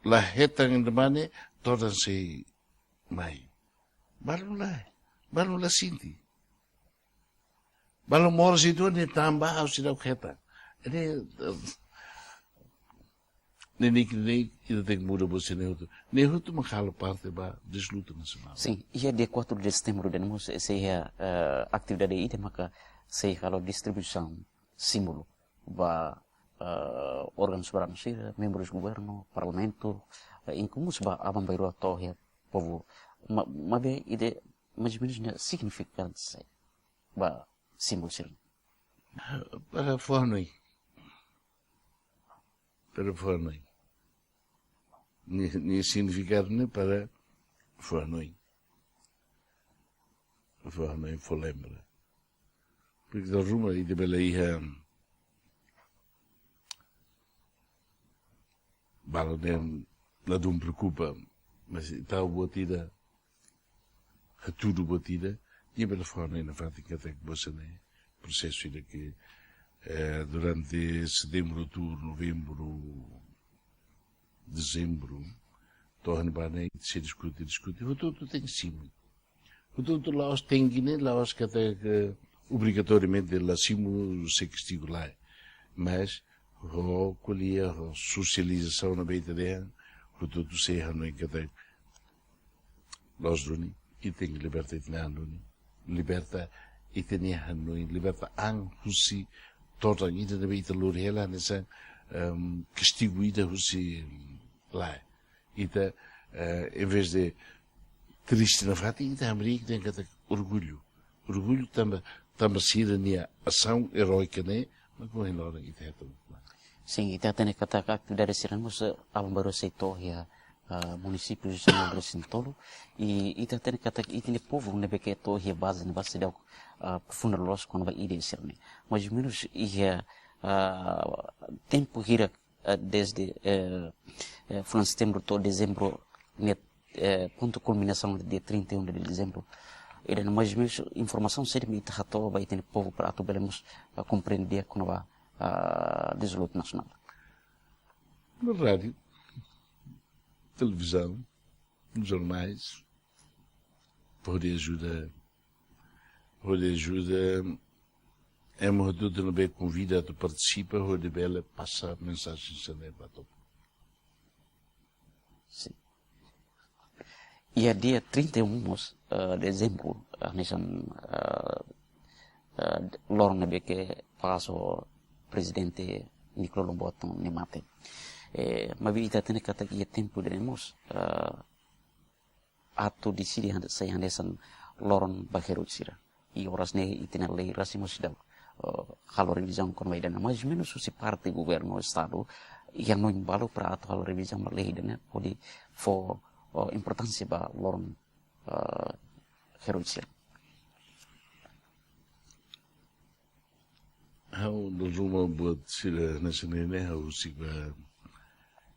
la hetan ida-ne'e, todan sei mai. Balun lae, balun la sente. Balun moras uitoan dehan tanba ha'u seidauk hetan. Ne'e, eh, ne'e, ne'e, ne'e, ita tenke muda buat sira-ne'e hotu. Ne'e hotu mak halo parte ba desluta nasionál. Sin, iha dia quatro de setembro dehan mós sei, sei iha, eh, atividade ida maka sei halo distribuisaun símbolu ba, eh, órgaun soberanu sira, membrus governu, parlamentu, eh, inklui mós ba aban-bainrua to'o iha povu. Ma-, maibé ida mais ou menus nia signifikante sé ba símbolu sira-ne'e? Para fó hanoin. Para fó hanoin. Nia, nia signifikadu ne'e para fó hanoin. Fó hanoin, fó lembra. Porque dala ruma ita bele iha balun dehan ladún preokupa, mas ita buat ida, hatudu buat ida, nia bele fó hanoin nafatin katak buat sira-ne'e, prosesu ida ke, eh, durante setembru, outubru, novembru, dezembru, to'o ne'ebá ne'e, sei diskute, diskute, hotu-hotu tenke simu. Hotu-hotu la'ós tenke ne'e, la'ós katak obrigatoriamente la simu sei kastigu, lae. Mas, ho ko'alia, ho sosializasaun ne'ebé ita dehan, hotu-hotu sei hanoin katak loos duni, ita tenke liberta ita-nia an duni. Liberta ita-nia hanoin liberta an husi todan ida ne'ebé ita lori hela hanesan, em, kastigu ida husi lae. Ita, eh, em vez de triste nafatin, ita hamriik dehan katak orgullu. Orgullu tanba, tanba sira-nia asaun eróika ne'e, mak ohin loron ita hetan. Sin, ita hatene katak atividade sira-ne'e mós, eh, aban-bainrua sei to'o iha, ah, munisípiu São Luís Sintolo. I ita hatene katak ita-nia povu ne'ebé ke to'o iha baze ne'ebá seidauk, ah, aprofunda loos kona-ba ideia sira-ne'e. Mais ou menus iha, ah, tempu hira, eh, desde, eh, eh, fulan Setembru to'o Dezembru, ne'e, eh, pontu kulminasaun dia trinta e um de Dezembru. Ida-ne'e mais ou menus informasaun saida mak ita hato'o ba ita-nia povu para atu bele mós, eh, komprende di'ak kona-ba, ah, dezultu nasionál. Na rádiu, televizaun, jornais, hodi ajuda, hodi ajuda ema hotu-hotu ne'ebé konvida atu partisipa, hodi bele pasa mensajen sira-ne'e ba to'o. Sin. Iha dia trinta e um mós, eh, Dezembru, eh, hanesan, eh, eh, loron ne'ebé ke pasa ho Prezidente Nicolau Lobato nia mate. Eh, maibé ita hatene katak iha tempu ida-ne'e mós, eh, atu deside han-, sai hanesan loron ba herói sira. I oras ne'e ita-nia lei rasik mós seidauk, eh, halo revizaun kona-ba ida-ne'e, mais ou menus husi parte governu estadu, iha hanoin balu para atu halo revizaun ba lei ida-ne'e, hodi fó, eh, importánsia ba loron, eh, herói sira. Ha'u dala ruma buat sira hanesan ne'e, ha'u husik ba,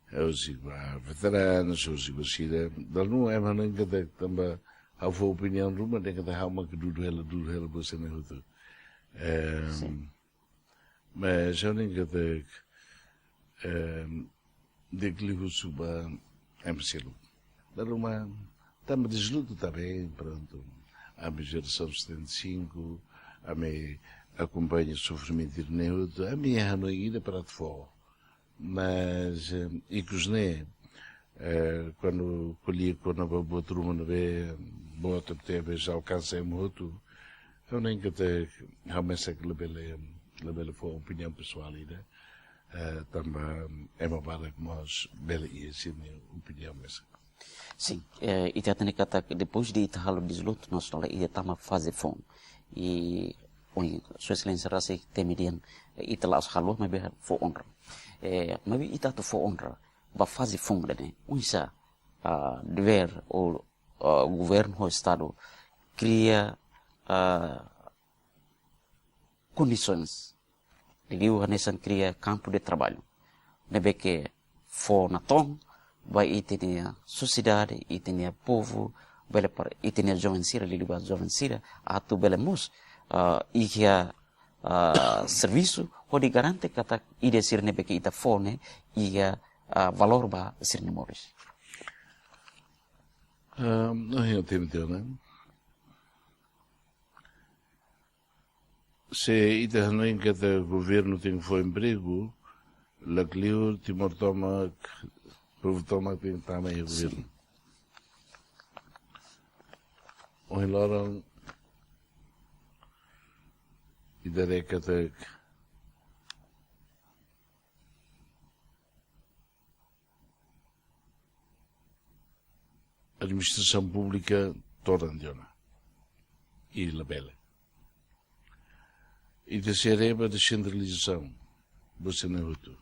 ha'u husik ba veteranu, ha'u husik ba sira. Dala ruma ema hanoin katak tanba ha'u fó opiniaun ruma dehan katak ha'u mak dudu hela, dudu hela buat sira-ne'e hotu. Em, Sin. Mas ha'u hanoin katak, em, di'ak liu husu ba ema seluk. Dala ruma, tanba dezultu também, prontu. Ami jerasaun setenta e cinco, ami akompaña sofrimentu ne'e hotu, ami hanoin ida para atu fó. Mas, eh, ikus ne'e, eh, kuandu ko'alia kona-ba buat ruma ne'ebé boot, tebes alkansa ema hotu, ha'u hanoin katak ha'u mesak labele, labele fó opiniaun pesoál ida, eh, tanba ema barak mós bele iha sira-nia opiniaun mesak. Sin, eh, ita hatene katak depois de ita halo dezultu nasionál ita tama faze foun. I, ohin, Sua Exelénsia rasik temi dehan, eh, ita la'ós halo, maibé fó onra. Eh, maibé ita atu fó onra ba faze foun ida-ne'e, oinsá, ah, devér ou, ah, governu ho estadu kria, ah, kondisoens, liuliu hanesan kria kampu de traballu ne'ebé ke fó natoon ba ita-nia sosiedade, ita-nia povu, bele para ita-nia joven sira, liuliu ba joven sira, atu bele mós, ah, iha, ah, servisu, hodi garante katak ideia sira ne'ebé ke ita fó ne'e iha, ah, valór ba sira-nia moris. Ah, no, eu tenho, né? Se ita hanoin katak governu tenke fó empregu, lakleur Timor tomak, povu tomak tenke tama iha governu. Ohin loron, ita haree katak administrasaun públika todan tiha ona. I labele. Ita sei haree ba desentralizasaun, buat sira-ne'e hotu.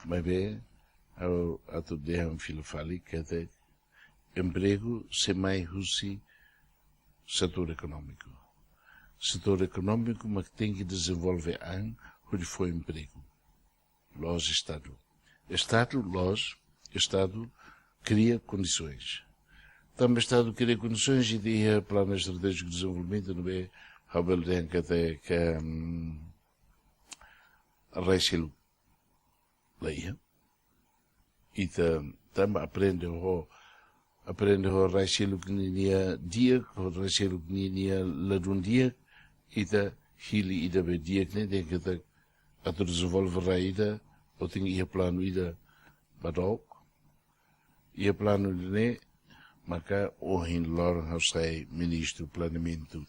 Maibé, ha'u atu dehan fila fali katak empregu sei mai husi setór ekonómiku. Setór ekonómiku mak tenke dezenvolve an hodi fó empregu. La'ós Estadu. Estadu, la'ós, Estadu kria kondisoens. Tanba Estadu kria kondisoens, ita iha Planu Estratéjiku de Dezenvolvimentu, ne'ebé ha'u bele dehan katak, em, rai seluk la iha. Ita tanba aprende ho, aprende ho rai seluk ninia di'ak, ho rai seluk ninia ladún di'ak, ita hili ida be di'ak ne'e, dehan katak atu dezenvolve rai ida, ó tenke iha planu ida ba dook. Iha planu ida-ne'e, maka ohin loron ha'u sai ministru planeamentu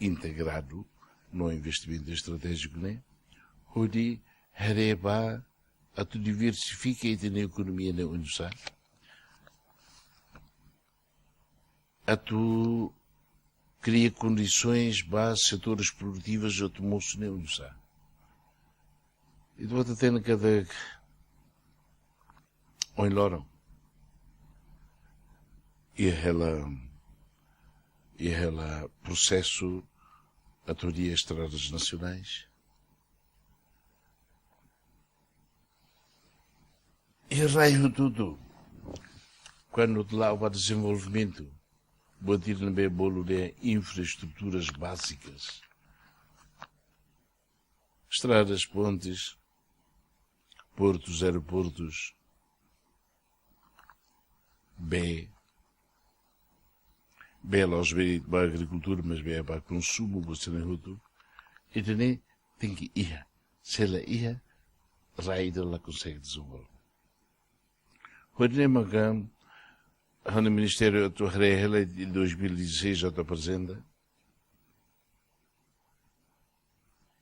integradu no investimentu estratéjiku ne'e, hodi haree ba atu diversifika ita-nia ekonomia ne'e oinsá, atu kria kondisoens ba setores produtivos atu mosu ne'e oinsá. Ita-boot hatene katak ohin loron iha hela, iha hela prosesu atu hadi'a estradas nasionais. Iha rai hotu-hotu, kuandu atu la'o ba dezenvolvimentu, buat ida ne'ebé bolu dehan infraestruturas bázikas. Estradas, pontes, portus, aeroportus, bee, bee la'ós bee ba agrikultura, mas bee ba konsumu, buat sira-ne'e hotu. Ida-ne'e tenke iha. Se la iha, rai ida la konsege dezenvolve. Hodi ne'e maka, ha'u-nia ministériu atu haree hela iha dois mil e dezasseis atu aprezenta.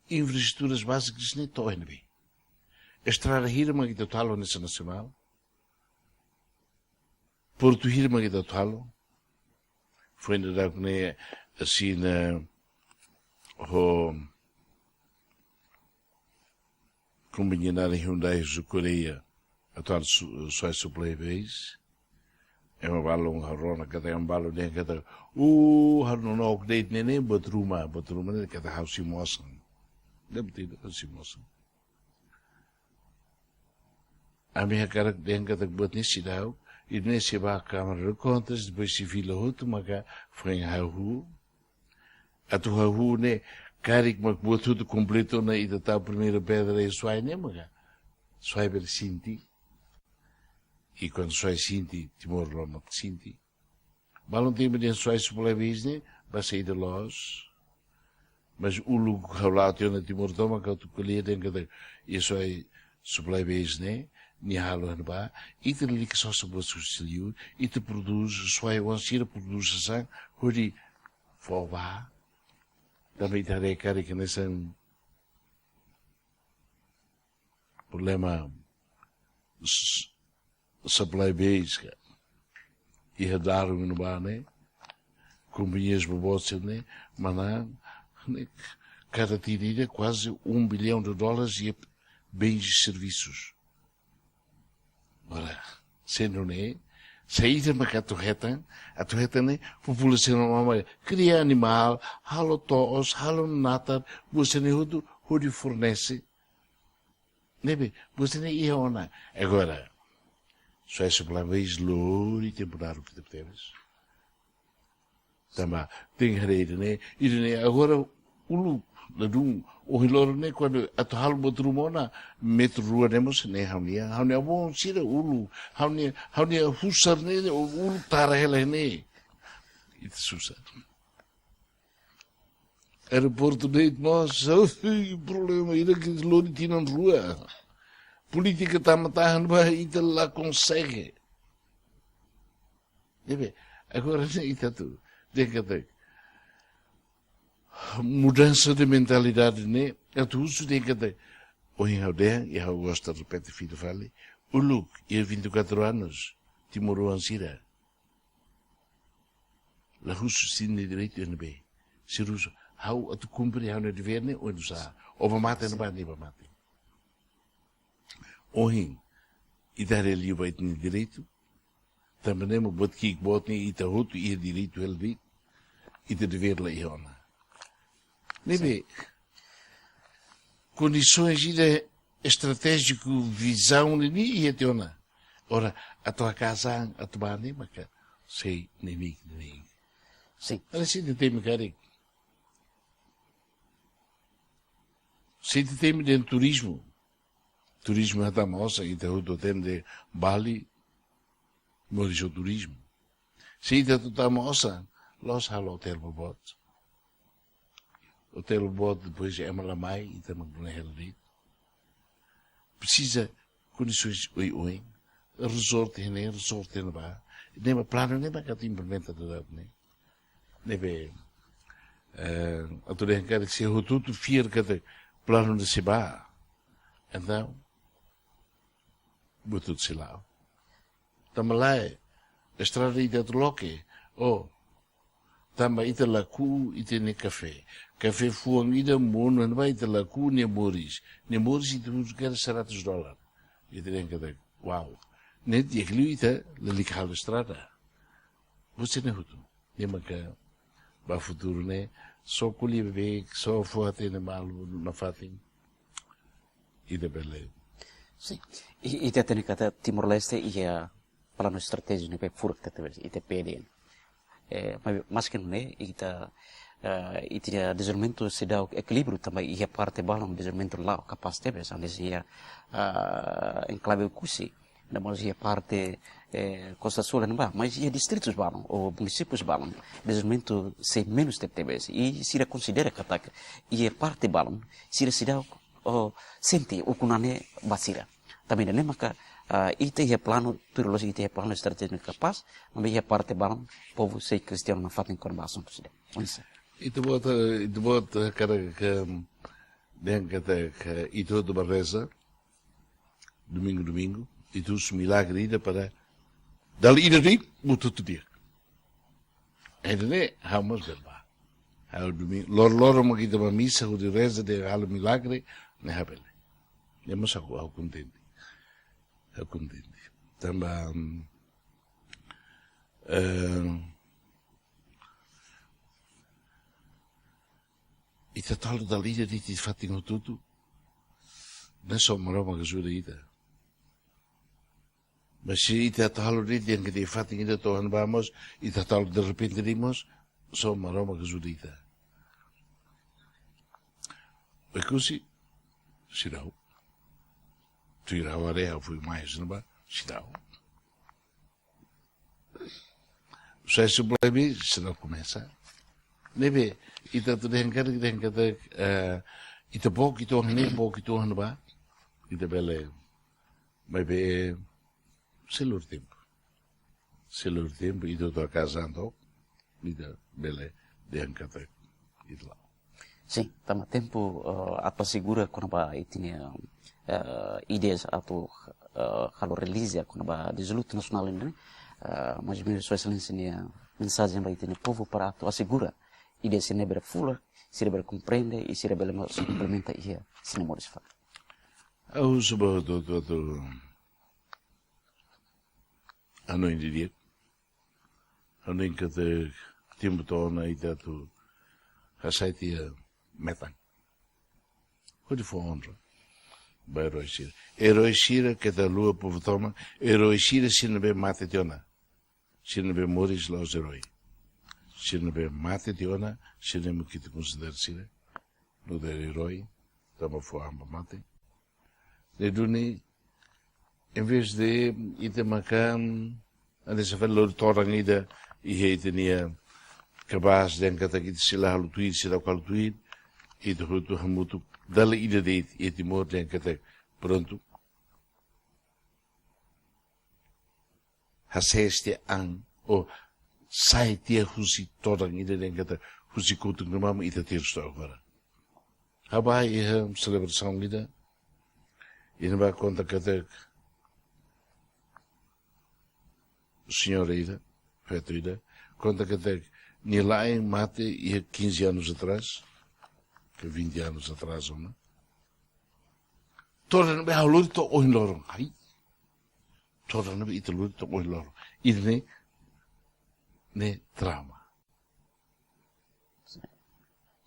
Infraestruturas bázikas ne'e to'o iha ne'ebé? Estrada hira mak ita atu halo hanesan nasionál? Portu hira mak ita atu halo? Foin daudauk ne'e asina ho kompañia naran Hyundai husi Koreia atu halo su-, soai supply base. Ema balun ha'u rona katak ema balun dehan katak, uh, ha'u nonook de'it ne'e ne'e buat ruma, buat ruma ne'e katak ha'u simu osan. Deve ter ha'u simu osan. Ami hakarak dehan katak buat ne'e seidauk, ida-ne'e sei ba Câmara de Contas, depois sei fila hotu maka foin hahú. Atu hahú ne'e karik mak buat hotu kompletu ona ita tau primeira pedra iha Suai ne'e maka Suai bele sente. I kuandu Suai sente, Timor-Leste mós sente. Balun temi dehan Suai supply base ne'e ba saida loos. Mas uluk ha'u la'o tiha ona Timor tomak ha'u atu ko'alia dehan katak iha Suai supply base ne'e, nia halo iha ne'ebá, ita lalika sosa buat husi liur, ita prodús, Suai-oan sira prodús sasán, hodi fó ba. Tanba ita haree karik hanesan problema s-, supply base ka. Iha Daro iha ne'ebá ne'e, kompañias boboot sira-ne'e, manán, ne'e, kada tinan ida kuaze um bilhão de dólares iha bens e serviços. Ora, se nune'e, saida mak atu hetan, atu hetan ne'e, populasaun mama, kria animál, halo to'os, halo natar, buat sira-ne'e hotu, hodi fornese. Ne'ebé, buat sira-ne'e iha ona. Agora, Suai supply base lori tempu naruk ita tebes. Tanba, tenke haree ida-ne'e, ida-ne'e agora uluk, ladún, ohin loron ne'e, kuandu atu halo buat ruma ona, metru rua ne'e mós ne'e ha'u-nian, ha'u-nia avó sira uluk, ha'u-nia, ha'u-nia husar ne'e, uluk tara hela ne'e. Ita susar. Aeroportu de'it mós, ui, problema, ida ke lori tinan rua. Polítika tama tahan ba ita la konsege. Ne'ebé, agora ne'e ita atu dehan katak mudansa de mentalidade ne'e, atu husu dehan katak, ohin ha'u dehan, i ha'u gosta repete fila fali, uluk, iha vinte e quatro anos, timoroan sira la husu sira-nia direitu iha ne'ebé. Sira husu, ha'u atu kumpre ha'u-nia devér ne'e, oinsá. Ó bá mate, ne'e bá, ne'e bá mate. Ohin, ita haree liu ba ita-nia direitu, tanba ne'e mak buat ki'ik boot ne'e ita hotu iha direitu hela de'it, ita devér la iha ona. Ne'ebé, kondisoens ida estratéjiku, vizaun ne'e iha tiha ona. Ora, atu hakaas an, atu bá ne'e maka sei neineik, neineik. Sin. Ora, se ita temi karik, se ita temi dehan turizmu, turizmu hatama osan, ita hotu hatene Bali, moris ho turizmu. Se ita atu tama osan, la'ós halo otél boboot. Otél boboot, depois ema la mai, ita mak duna hela de'it. Presiza kondisoens oioin. Resort iha ne'e, resort iha ne'ebá. Ne'e mak planu ne'e mak atu implementa daudaun ne'e. Ne'ebé, Eh, atu dehan katak se hotu-hotu fiar katak planu ne'e sei bá. Entaun, buat hotu sei la'o. Tanba lae, estrada ita atu loke. Oh, tanba ita lakohi ita-nia kafé. Kafé fuan ida monu ne'ebá ita lakohi nia moris. Nia moris ita husu kera seratus dolar. Ita dehan katak, wow. Ne'e di'ak liu ita lalika halo estrada. Buat sira-ne'e hotu. Ne'e maka ba futuru ne'e, só ko'alia beibeik, só fó hatene malu nafatin. Ita bele. Sin. I, ita hatene katak Timor-Leste iha planu estratéjiku ne'ebé furak tebes, ita P D N. Eh, ma-, maski ne'e, ita, eh, ita-nia dezenvolvimentu seidauk ekilíbriu tanba iha parte balun dezenvolvimentu la'o kapás tebes, hanesan iha, ah, enklave Oekusi, no mós iha parte, eh, Kosta Súl ne'ebá, mas iha distritus balun, ou munisípius balun, dezenvolvimentu sei menus tebetebes. I sira konsidera katak iha parte balun, sira seidauk, oh, sente ukun-an ne'e ba sira. Tanba ida-ne'e maka, ah, ita iha planu, tuir loloos ita iha planu estratéjiku kapás, maibé iha parte balun, povu sei kestiona nafatin kona-ba asuntu sira-ne'e. Oinsá? Ita-boot, eh, ita-boot, eh, karik, em, dehan katak, eh, ita hotu bá reza, domingu, domingu, ita husu milagre ida para dala ida de'it, buat hotu di'ak. Ida-ne'e, ha'u mós bele bá. Ha'u domingu, lor-, loron mak ita bá misa, hodi reza, dehan halo milagre, ne'e ha'u bele. Ne'e mós ha'u, ha'u kontente. Ha'u kontente. Tanba, mm, eh, ita atu halo dala ida de'it iha fatin hotu-hotu. Ne'e só Maromak ajuda ita. Mas se ita atu halo de'it dehan katak iha fatin ida to'o iha ne'ebá mós, ita atu halo derrepente de'it mós, só Maromak ajuda ita. Oekusi, seidauk. Tuir ha'u haree, ha'u foin mai husi ne'ebá, seidauk. Sai sublime, seidauk komesa. Ne'ebé, ita atu dehan katak, dehan katak, eh, ita book uitoan iha ne'e, book uitoan iha ne'ebá. Ita bele, maibé, sei lori tempu. Sei lori tempu, ita atu hakaas an to'ok, ita bele dehan katak ita la'o. Sin, tanba tempu, eh, atu asegura kona-ba ita-nia, eh, ideias atu, eh, halo release ya kona-ba dias de luto nasionál ne'e, eh, mais ou menos Sua Exelénsia nia mensajen ba ita-nia povu para atu asegura ideias sira-ne'e bele furak, sira bele komprende, i sira bele mós implementa iha sira-nia moris fatin. Ha'u husu ba hotu-hotu atu hanoin didi'ak. Hanoin katak tempu to'o ona ita atu hasai tiha metan. Hodi fó onra ba erói sira. Erói sira keta haluha povu tomak, erói sira sira ne'ebé mate tiha ona. Sira ne'ebé moris la'ós erói. Sira ne'ebé mate tiha ona, sira ne'e mak ita konsidera sira nu'udar erói, tanba fó an ba mate. Ne'e duni, em vez de ita maka, hanesan fali lori todan ida iha ita-nia kabaas dehan katak ita sei la halo tuir, sei la halo tuir, ita hotu hamutuk dala ida de'it iha Timor dehan katak prontu. Hasees tiha an, ou sai tiha husi todan ida dehan katak husi kotuk ne'ebá mak ita terus to'o agora. Ha'u bá iha selebrasaun ida, iha ne'ebá konta katak señora ida, feto ida, konta katak nia la'en mate iha quinze anos atrás, ke vinte anos atrás, ona. Todan ne'ebé ha'u lori to'o ohin loron, ai. Todan ne'ebé ita lori to'o ohin loron. Ida-ne'e, ne'e trauma.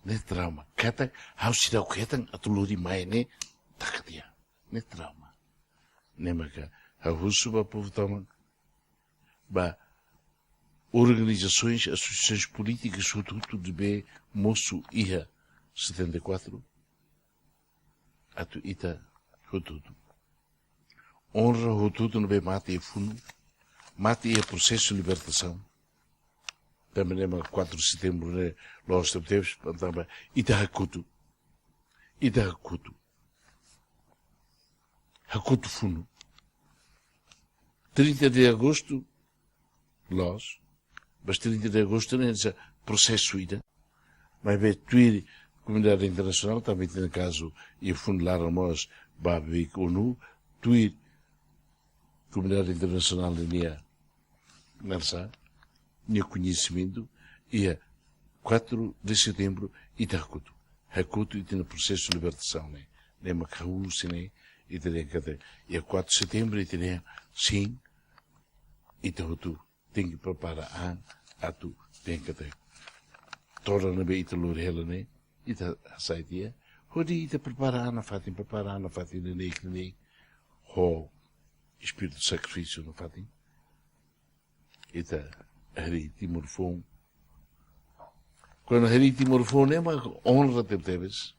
Ne'e trauma. Katak, ha'u seidauk hetan atu lori mai ne'e taka tiha. Ne'e trauma. Ne'e maka, ha'u husu ba povu tomak, ba organizasoens, asosiasoens polítikas, hotu-hotu ne'ebé mosu iha setenta e quatro, atu ita hotu-hotu onra hotu-hotu ne'ebé mate iha funu, mate iha prosesu libertasaun. Tanba ne'e mak quatro de setembro ne'e loos tebetebes, tanba ita hakotu. Ita hakotu. Hakotu funu. Trinta de agosto, loos. Mas trinta de agosto ne'e hanesan prosesu ida. Maibé tuir komunidade internasionál, tanba iha kazu iha fundu laran mós ba bik ONU, tuir komunidade internasionál ninia nasa, nia koñesimentu, iha quatro de setembro ita hakotu. Hakotu ita-nia prosesu libertasaun ne'e, ne'e mak hahú sira ne'e, ita dehan katak iha quatro de setembro ita dehan, sin, ita hotu tenke prepara an atu dehan katak todan ne'ebé ita lori hela ne'e, ita hasai tiha. Hodi ita prepara an nafatin, prepara an nafatin, ne'e, ne'e, ne'e, ho espíritu sakrifísiu nafatin. Ita harii Timor foun. Kuandu harii Timor foun ne'e mak onra tebetebes,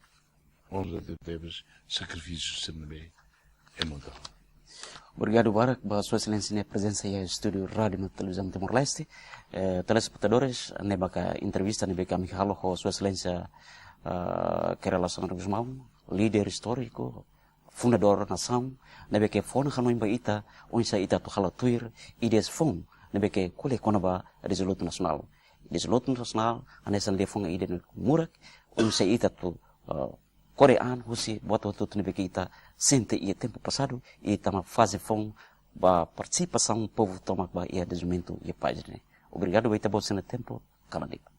onra tebetebes sakrifísiu sira ne'ebé ema tau. Obrigadu barak ba Sua Exelénsia nia prezensa iha estúdiu Rádiu no Televizaun Timor-Leste. Eh, telespetadores, ne'e maka entrevista ne'ebé ami halo ho Sua Exelénsia, ah, Kay Rala Xanana Gusmão, líder istóriku, fundadór nasaun, ne'ebé ke fó ona hanoin ba ita, oinsá ita atu halo tuir ideias foun ne'ebé ke ko'alia kona-ba ideias luta nasionál. Ideias luta nasionál hanesan liafuan ida ne'ebé murak, oinsá ita atu, eh, kore an husi buat hotu-hotu ne'ebé ke ita sente iha tempu pasadu, i tama faze foun ba partisipasaun povu tomak ba iha dezenvolvimentu iha país ne'e. Obrigadu ba ita-boot sira-nia tempu, kalan ida.